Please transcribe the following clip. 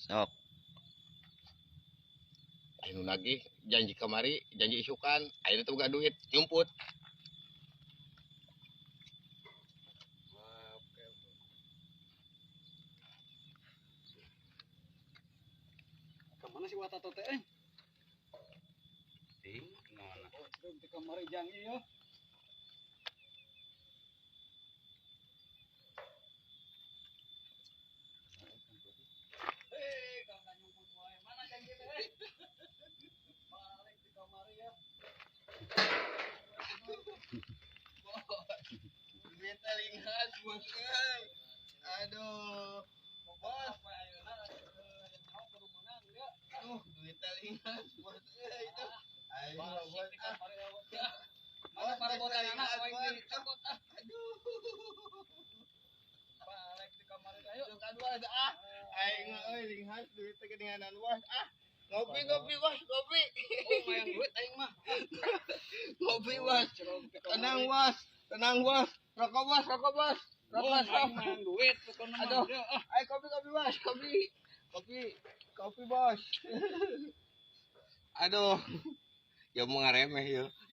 Sok. Anu nagih janji kamari, janji isukan, ayeuna teh boga duit, nyumput. Kemana si Watato teh? Eh? Ting, kemana? Oh, di kamari janji ya. Eh, kalau nyumput wae. Mana janji teh? Balik di kamari ya. Duit linghas bos. Aduh. Bos, aduh, duit linghas bos euy itu. Ayo bos. Mana parabotan anak aing dicokot ah. Aduh. Balik di kamari ayo. Aduh, ah. Aing euy linghas duit teh geuninganan bos. Ah. Ngopi ngopi bos, ngopi. Oh, mayang duit aing mah. Ngopi bos. Tenang bos, tenang bos. Rokok bos, rokok bos. Rokok aing mayang duit pokona mah. Aduh. Ayo kopi kopi bos, kopi. Kopi, kopi bos. Aduh. Ya mau ngaremeh ya.